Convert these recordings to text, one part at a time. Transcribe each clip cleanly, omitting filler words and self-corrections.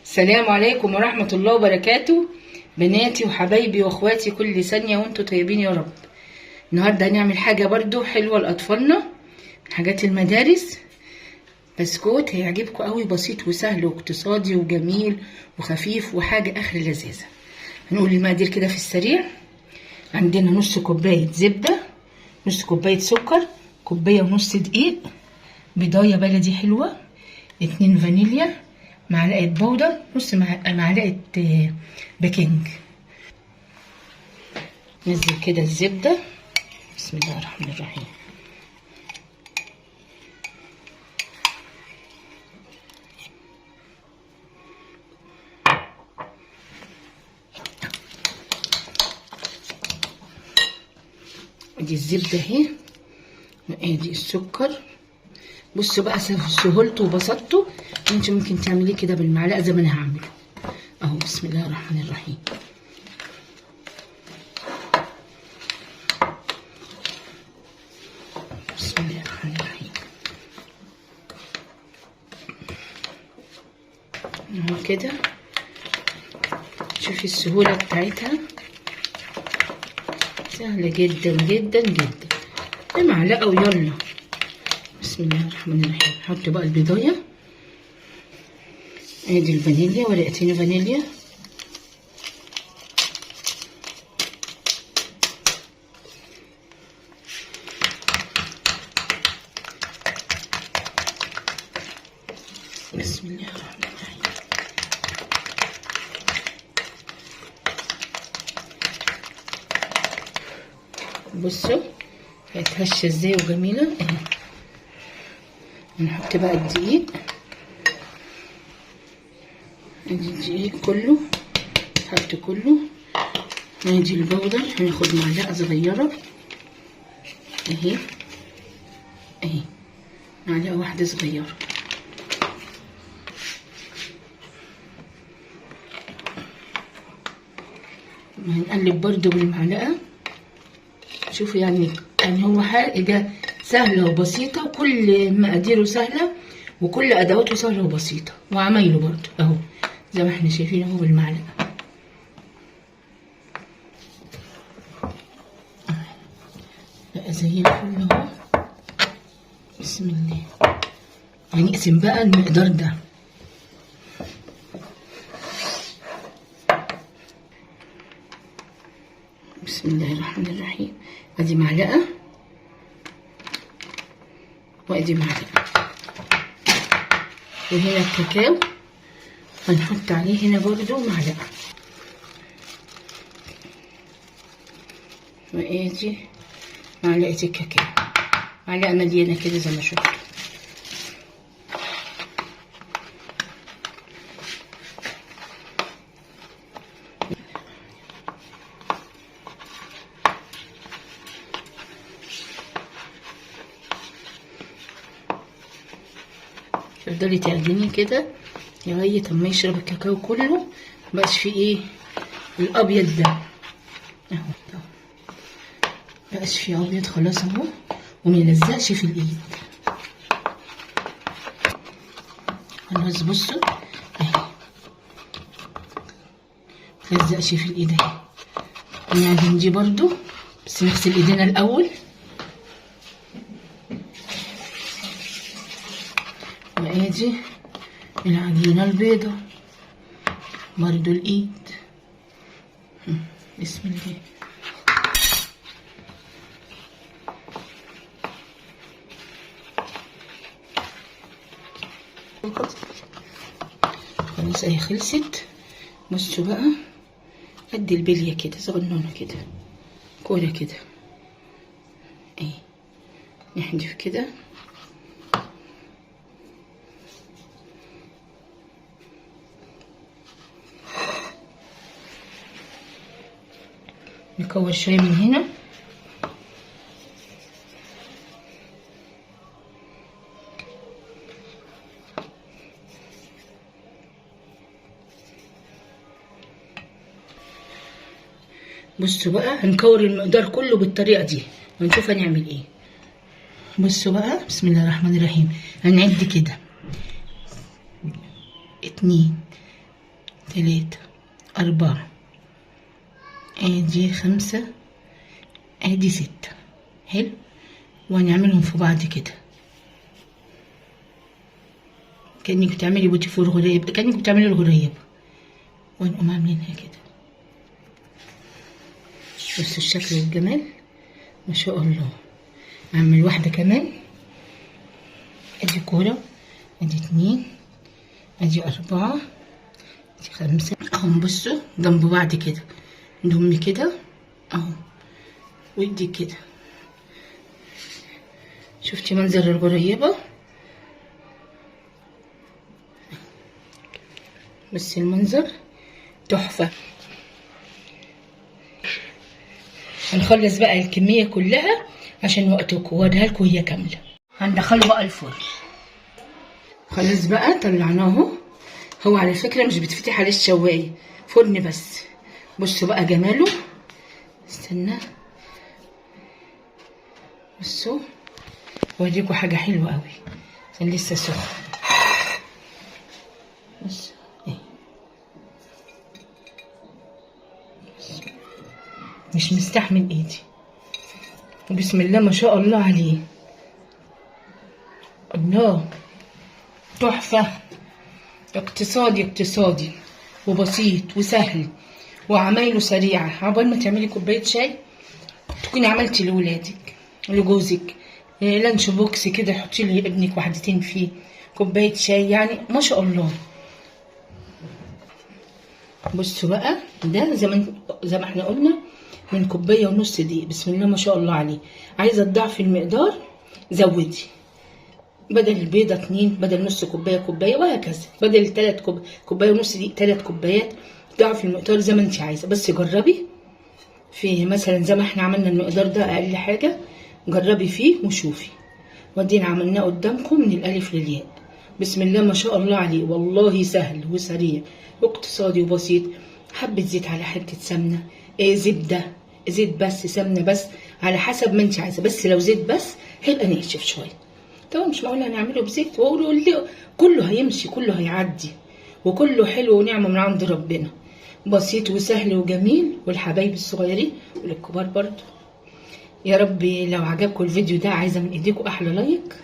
السلام عليكم ورحمة الله وبركاته. بناتي وحبايبي واخواتي، كل ثانية وانتوا طيبين يا رب. النهاردة هنعمل حاجة برضو حلوة لأطفالنا، من حاجات المدارس، بسكوت هيعجبكم قوي، بسيط وسهل واقتصادي وجميل وخفيف وحاجة آخر لذيذة. هنقول المقادير كده في السريع. عندنا نص كوباية زبدة، نص كوباية سكر، كوباية ونص دقيق، بيضاية بلدي حلوة، 2 فانيليا، معلقة بودر، نص معلقة baking. نزل كده الزبدة، بسم الله الرحمن الرحيم. ادي الزبدة اهي، وادي السكر. بصوا بقى سهولته وبساطته، انت ممكن تعمليه كده بالمعلقه زي ما انا هعمله اهو. بسم الله الرحمن الرحيم. بسم الله الرحمن الرحيم. اهو كده، شوفي السهولة بتاعتها، سهلة جدا جدا جدا، بمعلقه ويلا. بسم الله الرحمن الرحيم. نحط بقى البيضايه، ادي الفانيليا، ورقتين فانيليا، بسم الله الرحمن الرحيم. بصوا بقت هشه ازاي وجميلة اهي. نحط بقى الدقيق، ادي الدقيق كله، نحط كله. ادي البودر، هناخد معلقه صغيرة اهي اهي، معلقه واحدة صغيرة. هنقلب برضو بالمعلقه. شوفوا يعني هو حاجة سهلة وبسيطة، وكل مقاديره سهلة، وكل ادواته سهلة وبسيطة، وعمايله برضو اهو زي ما احنا شايفين اهو بالمعلقه. بقى زي الفل اهو. بسم الله. هنقسم بقى المقدار ده. بسم الله الرحمن الرحيم. ادي معلقه وادي معلقه، وهنا الكاكاو هنحط عليه هنا برضو معلقه، وادي معلقه الكاكاو، معلقه مليانة كده زي ما شفتوا. تفضلي تعجنيه كده لغاية اما يشرب الكاكاو كله، مبقاش فيه ايه الابيض ده اهو، مبقاش فيه ابيض خلاص اهو، وما يلزقش في الايد خلاص. بصوا اهي، متلزقش في الايد اهي. نعجن دي برضو، بس نغسل ايدينا الاول. وادي العجينة البيضة برضو الايد. بسم الله. خلاص اهي خلصت. بصوا بقى قد البلية كده صغنونه كده، كورة كده اهي، نحدف كده. نكور شوية من هنا، بصوا بقى هنكور المقدار كله بالطريقة دي ونشوف هنعمل ايه. بصوا بقى، بسم الله الرحمن الرحيم. هنعد كده 2 3، 4، ادي 5، ادي 6. حلو. وهنعملهم في بعض كده كأنك بتعملي بوتيفور غريب، كأنك بتعملي الغريب. ونقوم عاملينها كده. بصوا الشكل والجمال ما شاء الله. اعمل واحدة كمان. ادي كورة، ادي 2، ادي 4، ادي 5. اهو بصوا جنب بعض كده، نضم كده اهو وادي كده. شفتي منظر الغريبة؟ بس المنظر تحفة. هنخلص بقى الكمية كلها عشان وقتكم، واوريها لكم وهي كاملة. هندخله بقى الفرن. خلاص بقى طلعناه. هو على فكرة مش بتفتح عليه الشواية، فرن بس. بصوا بقى جماله، استنى بصوا اوريكم حاجة حلوة قوي عشان لسه سخن. بصوا ايه، مش مستحمل ايدي. بسم الله ما شاء الله عليه، الله تحفة. اقتصادي اقتصادي وبسيط وسهل وعمايله سريعة. عقبال ما تعملي كوباية شاي تكوني عملتي لولادك لجوزك lunch box كده، حطي لي ابنك واحدتين فيه كوباية شاي، يعني ما شاء الله. بصوا بقى ده زي ما احنا قلنا من كوباية ونص دقيق. بسم الله ما شاء الله عليه. عايزة تضاعفي المقدار زودي، بدل البيضة 2، بدل نص كوباية كوباية، وهكذا. بدل 3 كوباية ونص دقيق 3 كوبايات. ضعفي المقدار زي ما انت عايزة، بس جربي في مثلا زي ما احنا عملنا المقدار ده اقل حاجة، جربي فيه وشوفي. ودينا عملناه قدامكم من الالف للياء. بسم الله ما شاء الله عليه، والله سهل وسريع واقتصادي وبسيط. حبة زيت على حتة سمنة، ايه زبدة، زيت بس، سمنة بس، على حسب ما انت عايزة. بس لو زيت بس هيبقى ناشف شوية. طبعا مش معقول هنعمله بزيت واقول كله هيمشي، كله هيعدي، وكله حلو ونعمة من عند ربنا. بسيط وسهل وجميل، والحبايب الصغيرين وللكبار برضو. يا رب لو عجبكم الفيديو ده عايزة من ايديكم احلى لايك،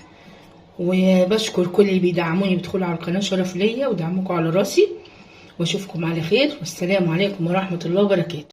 وبشكر كل اللي بيدعموني بيدخلوا على القناة، شرف ليا ودعمكم على راسي. واشوفكم على خير، والسلام عليكم ورحمة الله وبركاته.